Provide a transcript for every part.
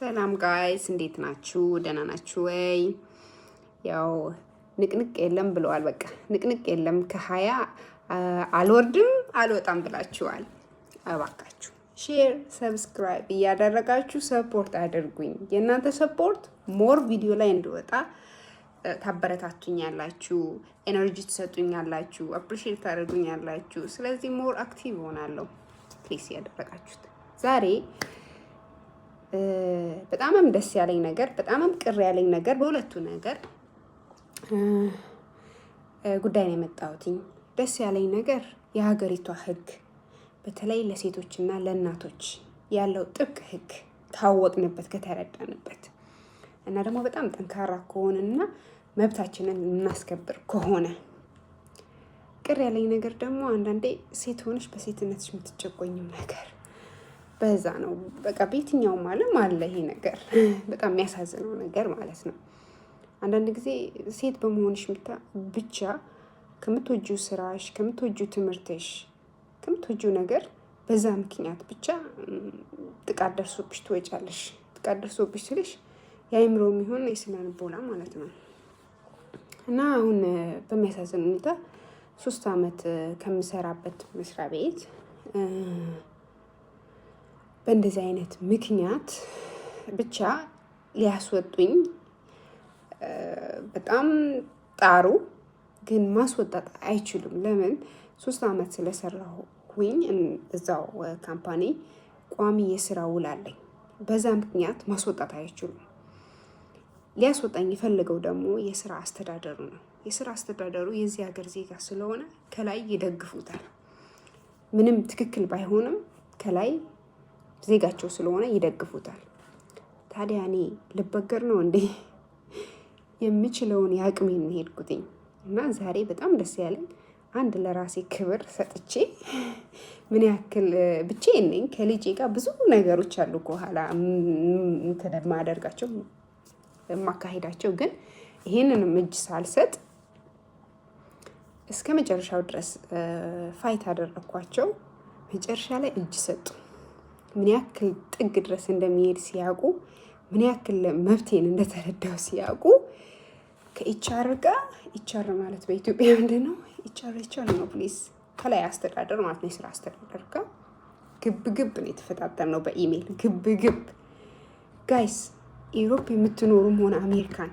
ሰላም guys፣ እንዴት ናችሁ? ደህና ናችሁ ወይ? ያው ንቅንቅ የለም ብለዋል። በቃ ንቅንቅ የለም፣ ከ20 አልወርድም አልወጣም ብላችኋል። እባካችሁ share፣ subscribe እያደረጋችሁ support አድርጉኝ። የእናንተ support more ቪዲዮ ላይ እንድወጣ ታበረታቱኛላችሁ፣ energy ትሰጡኛላችሁ፣ appreciate ታደርጉኛላችሁ። ስለዚህ more active እሆናለሁ። Please ያደረጋችሁት። ዛሬ በጣምም ደስ ያለኝ ነገር፣ በጣምም ቅር ያለኝ ነገር፣ በሁለቱ ነገር ጉዳይ ነው የመጣሁትኝ። ደስ ያለኝ ነገር የሀገሪቷ ሕግ በተለይ ለሴቶችና ለእናቶች ያለው ጥብቅ ሕግ ካወቅንበት፣ ከተረዳንበት እና ደግሞ በጣም ጠንካራ ከሆንና መብታችንን እናስከብር ከሆነ። ቅር ያለኝ ነገር ደግሞ አንዳንዴ ሴት ሆነሽ በሴትነትሽ የምትጨቆኝም ነገር በዛ ነው። በቃ በየትኛውም ዓለም አለ ይሄ ነገር፣ በጣም የሚያሳዝነው ነገር ማለት ነው። አንዳንድ ጊዜ ሴት በመሆንሽ ብቻ ከምትወጂው ስራሽ፣ ከምትወጂው ትምህርትሽ፣ ከምትወጂው ነገር በዛ ምክንያት ብቻ ጥቃት ደርሶብሽ ትወጫለሽ። ጥቃት ደርሶብሽ ስልሽ የአእምሮ የሚሆን የስነ ልቦና ማለት ነው። እና አሁን በሚያሳዝን ሁኔታ 3 ዓመት ከምሰራበት መስሪያ ቤት በእንደዚህ አይነት ምክንያት ብቻ ሊያስወጡኝ በጣም ጣሩ፣ ግን ማስወጣት አይችሉም። ለምን? 3 ዓመት ስለሰራሁኝ እዛው company ቋሚ የስራ ውል አለኝ። በዛ ምክንያት ማስወጣት አይችሉም። ሊያስወጣኝ የፈለገው ደግሞ የስራ አስተዳደሩ ነው። የስራ አስተዳደሩ የዚህ ሀገር ዜጋ ስለሆነ ከላይ ይደግፉታል። ምንም ትክክል ባይሆንም ከላይ ዜጋቸው ስለሆነ ይደግፉታል። ታዲያ እኔ ልበገር ነው እንዴ? የምችለውን የአቅሜን ሄድኩትኝ እና ዛሬ በጣም ደስ ያለኝ አንድ ለራሴ ክብር ሰጥቼ፣ ምን ያክል ብቻዬን ነኝ፣ ከልጄ ጋር ብዙ ነገሮች አሉ ከኋላ እንትን የማደርጋቸው፣ የማካሄዳቸው፣ ግን ይሄንንም እጅ ሳልሰጥ እስከ መጨረሻው ድረስ fight አደረግኳቸው። መጨረሻ ላይ እጅ ሰጡ። ምን ያክል ጥግ ድረስ እንደሚሄድ ሲያውቁ፣ ምን ያክል መብቴን እንደተረዳው ሲያውቁ ከ HR ጋር፣ HR ማለት በኢትዮጵያ ምንድን ነው? HR HR ነው please፣ ከላይ አስተዳደር ማለት ነው። የስራ አስተዳደር ጋር ግብ ግብ ነው የተፈጣጠር ነው በኢሜይል ግብ ግብ። Guys፣ Europe የምትኖሩም ሆነ አሜሪካን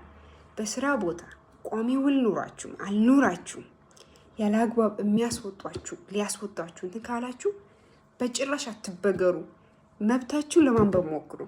በስራ ቦታ ቋሚ ውል ኑሯችሁም አልኑራችሁም ያለ አግባብ የሚያስወጧችሁ፣ ሊያስወጧችሁ እንትን ካላችሁ በጭራሽ አትበገሩ። መብታችሁን ለማንበብ ሞክሩ።